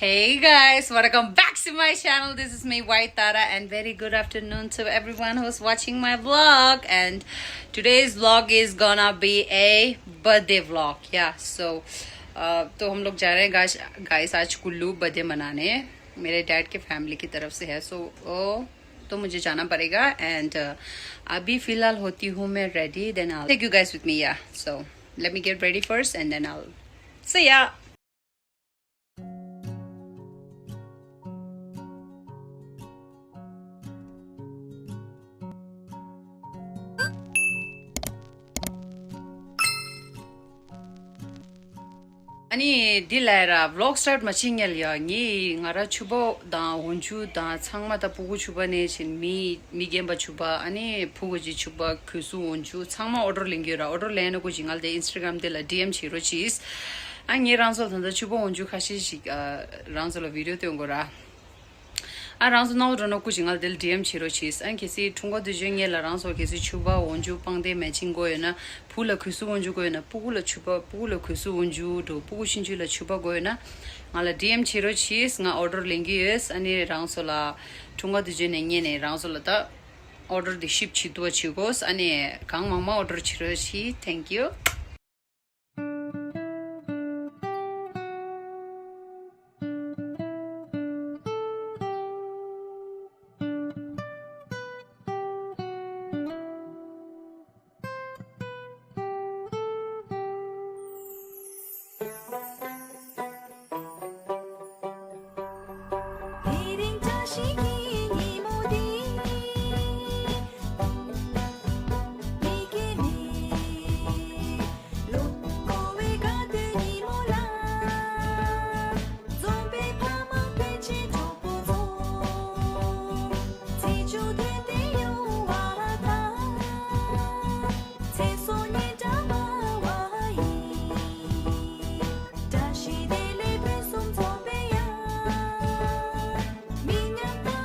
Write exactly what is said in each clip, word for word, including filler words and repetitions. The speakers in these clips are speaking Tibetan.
Hey guys, welcome back to my channel. This is me, White Tara, and very good afternoon to everyone who's watching my vlog. And today's vlog is gonna be a birthday vlog. Yeah, so uh, तो हम लोग जा रहे हैं guys, guys आज कुल्लू बर्थडे मनाने। मेरे डैड के फैमिली की तरफ से है। सो ओ तो मुझे जाना पड़ेगा। एंड अभी फिलहाल होती हूँ मैं ready, then I'll take you guys with me. Yeah, so let me get ready first and then I'll see ya. ཨ་ནི་འདི་ལས་ར་vlog start མ་བྱེད་སྔོན་ལ་ཡ། ངས་ང་ར་ཕྱུ་པ་དང་འོག་འཇུག་དང་ཚང་མ་ད་སྤུ་གུ་ཕྱུ་པ་ནས་བྱས་མི་མི་རྒན་པ་ཕྱུ་པ། ཨ་ནི་ཕྲུ་གུ་ཅིག་ཕྱུ་པ། གོས་སུ་འོག་འཇུག་ཚང་མ་order་ལེན་གྱི་ཡོད་ར། order་ལེན་ན་སྐུ་མཁྱེན་ང་ལ་དེ་Instagram་དེ་ལ་D M་བྱེད་རོགས་གྱིས། ཨ་ངས་རང་ཚོ་ད་ལྟ་ཕྱུ་པ་འོག་འཇུག་ཁ་ཤས་ཤིག་ཨ་རང་ཚོ་ལ་video་སྟོན་དགོས་ར། ཨ་རང་ཚོ་སྣང་བ་འགྲོ་ན་སྐུ་མཁྱེན་ང་ལ་དེ་ལ་D M་བྱེད་རོགས་གྱིས། ཨ་གལ་སྲིད་འཁྲུངས་སྐར་དུས་ཆེན་སྔོན་ལ་རང་ཚོ་གལ་སྲིད་ཕྱུ་པ་འོག་འཇུག་པང་གདན་matching་དགོས་ཡོད་ན། བུ་ལ་གོས་སུ་འོག་འཇུག་དགོས་ཡོད་ན། སྤུ་གུ་ལ་ཕྱུ་པ། སྤུ་གུ་ལ་གོས་སུ་འོག་འཇུག་འགྲོ། སྤུ་གུ་ཆུང་ཆུང་ལ་ཕྱུ་པ་དགོས་ཡོད་ན། ང་ལ་D M་བྱེད་རོགས་གྱིས། ང་order་ལེན་གྱི་ཡོད། ཨ་ནི་རང་ཚོ་ལ་འཁྲུངས་སྐར་དུས་ཆེན་ནས་སྔོན་ནས་རང་ཚོ་ལ་ད་order་དེ་ship་བྱེད་ཐུབ་པ་བྱེད་དགོས། ཨ་ནི་གང་མང་མང་order་བྱེད་རོགས་གྱིས། Thank you། དེ་རིང་བཀྲ་ཤིས་ཀྱི་ཉིན་མོ་འདི། མི་སྐྱེ་མེད་ལོ་འཁོར་བའི་དགའ་སྟོན་ཉིན་མོ་ལ། འཛོམས་པའི་ཕ་མ་སྤུན་མཆེད་གྲོགས་པོ་ཚོ། ཚེས་བཅུ་དོན་ལྡན་ཡོང་བ་དང་། ཚེ་སྲོག་སྙན་གྲགས་འབར་བ་ཡིས། བཀྲ་ཤིས་བདེ་ལེགས་ཕུན་སུམ་ཚོགས་པའི་ཡང་། མི་ཉམས་རྟག་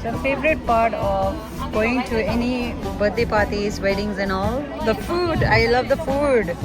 The favorite part of going to any birthday parties, weddings and all, the food. I love the food.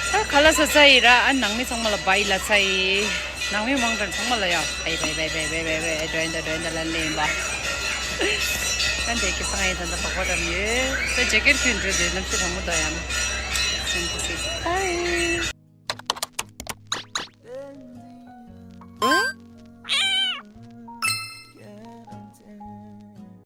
ད་ཁ་ལག་ཟ་ཚར་ཡིན་ར། ཨ་ནང་མི་ཚང་མ་ལ་བའི་ལབ་ཚར་ཡིན། ནང་མི་མང་དྲགས་ཚང་མ་ལ་ཡ་བའི་བའི་བའི་འགྲོ་ཡིན་ད་འགྲོ་ཡིན་ད་ལབ་ལེ་ཡིན་པ། ད་འདི་གི་སང་ཡིན་ད་ད་བག་པ་རམ་ཡོད། ད་ཇེ་ཀེཊ་གྱོན་འགྲོ་དེ་གནམ་གཤིས་གྲང་མོ་ད་ཡང་། སེམས་ཀྱི་སྲིད། བའི།